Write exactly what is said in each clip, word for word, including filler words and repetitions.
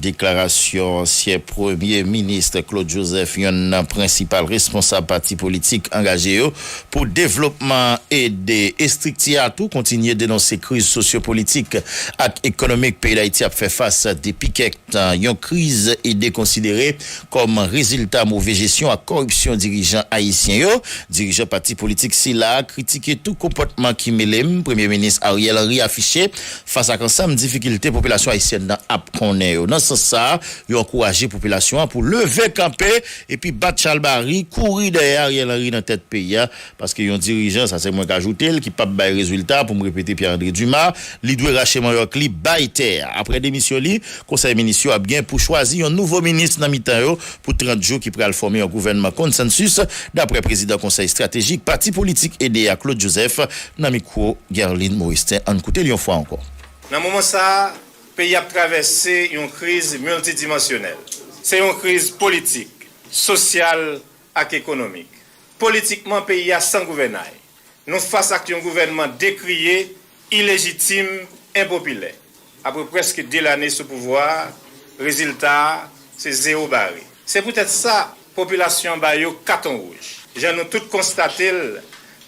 Deklarasyon ansyen Premye Minis Claude Joseph, yonn nan prensipal responsab pati politik angaje yo pou devlopman ede estrikti a tou, kontinye denonse kriz sosyopolitik ak ekonomik peyi Dayiti ap fè fas depi kèk tan. Yon kriz ede konsidere kòm rezilta move jesyon ak kòripsyon dirijan ayisyen yo. Dirijan pati politik sila a kritike tou konpòtman ki mele m Premye Minis Ariel Henry afiche fas ak ansanm difikilte popilasyon ayisyèn nan ap konnen yo. Nan sans sa a, yo ankouraje popilasyon an pou leve kanpe epi bat chalbari, kouri dèyè Ariel Henry nan tèt peyi a, paske yon dirijan, sa se mwen k ajoute l, ki p ap bay rezilta, pou m repete Pierre André Dumas, li dwe rache manyòk li bay tè a. Apre demisyon li, Konsèy Minis yo ap gen pou chwazi yon nouvo minis nan mitan yo pou trant jou, ki pral fòme yon gouvènman konsansis, dapre prezidan Konsèy Estratejik pati politik ede a Claude Joseph nan mikwo Guerline Moristin. Ann koute l yon fwa ankò. Nan moman sa a, peyi ap travèse yon kriz miltidimansyonèl. Se yon kriz politik, sosyal ak ekonomik. Politikman, peyi a san gouvènay. Nou fas ak yon gouvènman dekriye, ilejitim, enpopilè. Apre prèske de lane sou pouvwa a, rezilta a se zewo bare. Se poutèt sa, popilasyon an ba yo katon wouj. Jan nou tout konstate l,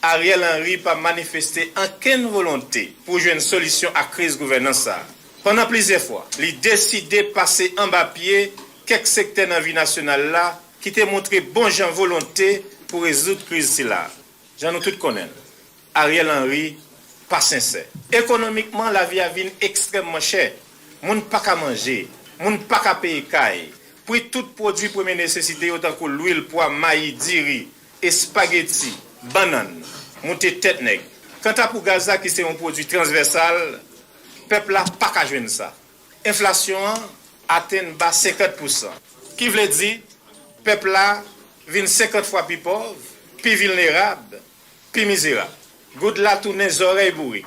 Ariel Henry pa manifeste ankenn volonte pou jwenn solisyon a kriz gouvènans sa a. Pandan plizyè fwa, li deside pase anba pye kèk sektè nan vi nasyonal la ki te montre bon jan volonte pou rezoud kriz sila. Jan nou tout konnen l, Ariel Henry pa sensè. Ekonomikman, lavi a vin ekstrèmman chè. Moun pa ka manje, moun pa ka peye kay. Pri tout pwodui premye nesesite yo tankou lwil, pwa, mayi, diri, espageti, bannann, moute tèt nèg. Kanta pou gaz la ki se yon pwodui transvèsal, pèp la pa ka jwenn sa. Enflasyon an atenn ba senkant pousan. Ki vle di, pèp la vin senkant fwa pi pòv, pi vilnerab, pi mizerab. Goud la tounen zòrèy bourik.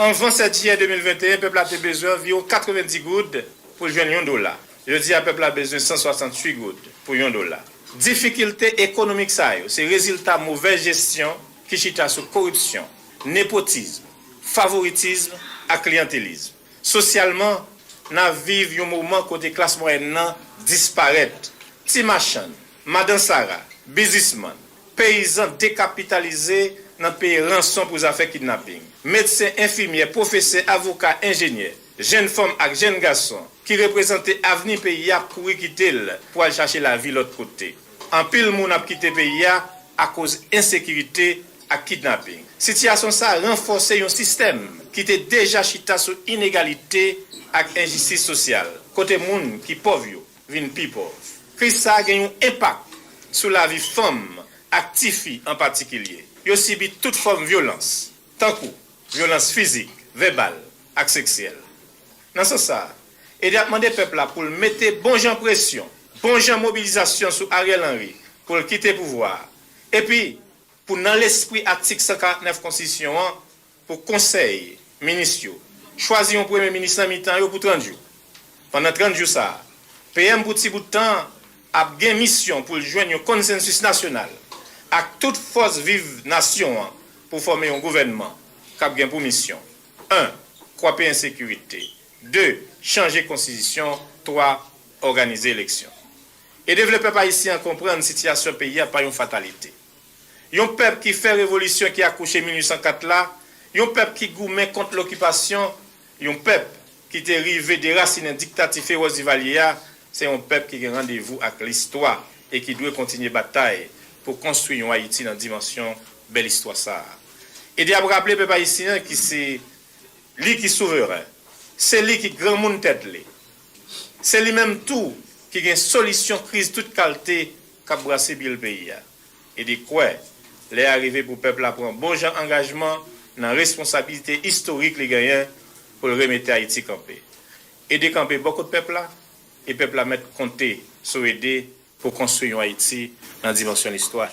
Anvan sèt jiyè de mil venteyen, pèp la te bezwen anviwon katrevendi goud pou l jwenn yon dola. Jodi a, pèp la bezwen san swasanntuit goud pou yon dola. Difikilte ekonomik sa yo se rezilta movèz jesyon ki chita sou koripsyon, nepotism, favoritism ak kliyantelism. Sosyalman, n ap viv yon moman kote klas mwayèn nan disparèt. Ti machann, madan sara, biznismann, peyizan dekapitalize nan peye ranson pou zafè kidnaping. Medsen, enfimyè, pwofesè, avoka, enjenyè, jenn fanm ak jenn gason ki reprezante avni peyi a ap kouri kite l pou al chache lavi lòt kote. Anpil moun ap kite peyi a akoz ensekirite ak kidnaping. Sitiyasyon sa a ranfòse yon sistèm ki te deja chita sou inegalite ak enjistis sosyal, kote moun ki pòv yo vin pi pòv. Kriz sa a gen yon enpak sou lavi fanm ak tifi an patikilye. Yo sibi tout fòm vyolans, tankou vyolans fizik, vèbal ak seksyèl. Nan sans sa a, ede ap mande pèp la pou l mete bon jan presyon, bon jan mobilizasyon sou Ariel Henry pou l kite pouvwa a, epi pou nan lespri atik san karant nèf konstitisyon an, pou konsèy minis yo chwazi yon premye minis nan mitan yo pou trant jou. Pandan trant jou sa a, P M pou ti bout tan an ap gen misyon pou l jwenn yon konsansis nasyonal ak tout fòs viv nasyon an pou fòme yon gouvènman k ap gen pou misyon, en, kwape ensekirite, de, chanje konstitisyon, twa, òganize eleksyon. Ede vle pèp ayisyen an konprann sitiyasyon peyi a pa yon fatalite. Yon pèp ki fè revolisyon ki akouche mil uit san kat la, yon pèp ki goumen kont lokipasyon, yon pèp ki te rive derasinen diktati fewòs Divalye a, se yon pèp ki gen randevou ak listwa e ki dwe kontinye batay pou konstwi yon Ayiti nan dimansyon bèl istwa sa a. Ede ap raple pèp ayisyen an ki se li ki souveren, se li ki granmoun tèt li. Se li menm tou ki gen solisyon kriz tout kalte k ap brase bil peyi a. Ede kwè lè a rive pou pèp la pran bon jan angajman nan responsabilite istorik li genyen pou l remete Ayiti kanpe. Ede kanpe bò kot pèp la, e pèp la mèt konte sou Ede pou konstwi yon Ayiti nan dimansyon listwa.